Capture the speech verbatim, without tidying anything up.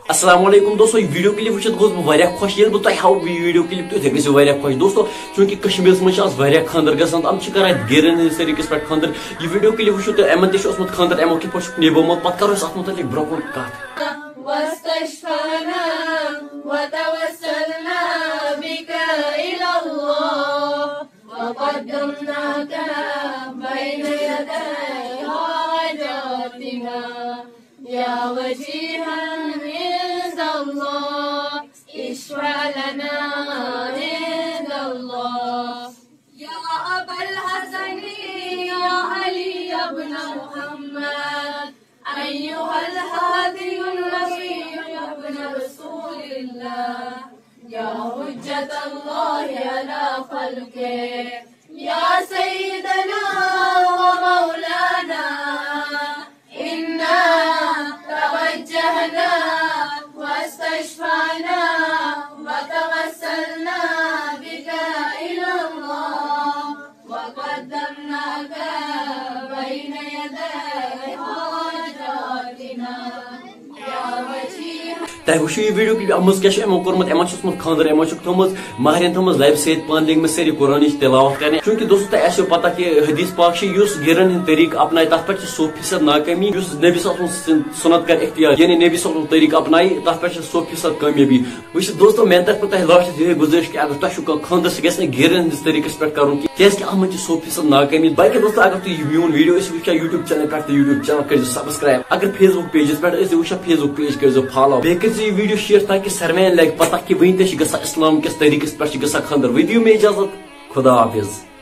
السلام علیکم دوستو، یہِ ویڈیو کلپ وٕچھِتھ گوس بہٕ واریاہ خۄش۔ ییٚلہِ بہٕ تۄہہِ ہاوٕ یہِ ویڈیو کلپ، تُہۍ تہِ گٔژھِو واریاہ خۄش۔ دوستو، چوٗنٛکہِ کشمیٖرس منٛز چھِ آز واریاہ خانٛدر گژھان، تہٕ یِم چھِ کران گرین ہٕنٛدِس طریٖقس پٮ۪ٹھ خانٛدر۔ یہِ ویڈیو کلپ وٕچھِو تُہۍ، یِمن تہِ چھُ اوسمُت خانٛدر، یِمو کِتھ پٲٹھۍ چھُکھ نِبومُت، پتہٕ کرو أسۍ اتھ مُتعلق برٛونٛہہ کُن کتھ۔ واستشفعنا وتوسلنا بك إلى الله وقدمناك بين يدي حاجاتنا يا وجيها عند الله، اشفع لنا عند الله. يا أبا الحسن، يا علي بن محمد، أيها الهادي الوفي ابن رسول الله، يا حجة الله على خلقه، يا سيدنا ومولانا، إنا توجهنا واستشفعنا وتوسلنا بك إلى الله وقدمناك بين يدي حاجاتنا يا وجيها. تۄہہِ وٕچھِو یہِ ویڈیو کلپ، اَتھ منٛز کیٛاہ چھُ یِمو کوٚرمُت؟ یِمو چھُ اوسمُت خانٛدر، یِمو چھُکھ تھٲومٕژ مہرٮ۪ن، تھٲومٕژ لبہِ سۭتۍ پانہٕ لٔگمٕتۍ سٲری قرآنٕچ تلاوت کرنہِ۔ چوٗنٛکہِ دوستو، تۄہہِ آسیو پتہ کہِ حدیث پاک چھِ، یُس گرین ہٕنٛدۍ طریٖقہٕ اپنایہِ، تتھ پٮ۪ٹھ چھِ سو فیصد ناکٲمی۔ یُس نبی صلی اللہ علیہ وسلم سٕنٛز سُنت کرِ اختیار، یعنی نبی صلی اللہ علیہ وسلم طریٖقہٕ اپنایہِ، تتھ پٮ۪ٹھ چھِ سو فیصد کامیٲبی۔ وٕچھِو دوستو، میانہِ طرفہٕ تۄہہِ last یِہے گُزٲرِش کہِ اگر تۄہہِ چھُو کانٛہہ خانٛدر، سُہ گژھِ نہٕ گرین ہٕنٛدِس طریٖقس پٮ۪ٹھ کرُن کینٛہہ، کیٛازِ کہِ اتھ منٛز چھِ سو فیصد ناکٲمی۔ باقٕے دوستو، اگر تُہۍ یہِ میون ویڈیو ٲسِو وٕچھان YouTube چینل پٮ۪ٹھ، تہٕ YouTube چینل کٔرۍزیو subscribe۔ اگر Facebook pageس پٮ۪ٹھ ٲسِو وٕچھان، Facebook page کٔرۍزیو follow۔ بیٚیہِ کٔرۍزیو یہِ ویڈیو share، تاکہِ سارنٕے لگہِ پتہ کہِ وٕنہِ تہِ چھِ گژھان، اسلام کِس طریٖقس پٮ۪ٹھ چھِ گژھان خانٛدر۔ وۄنۍ دِیِو مےٚ اجازت، خدا حافظ۔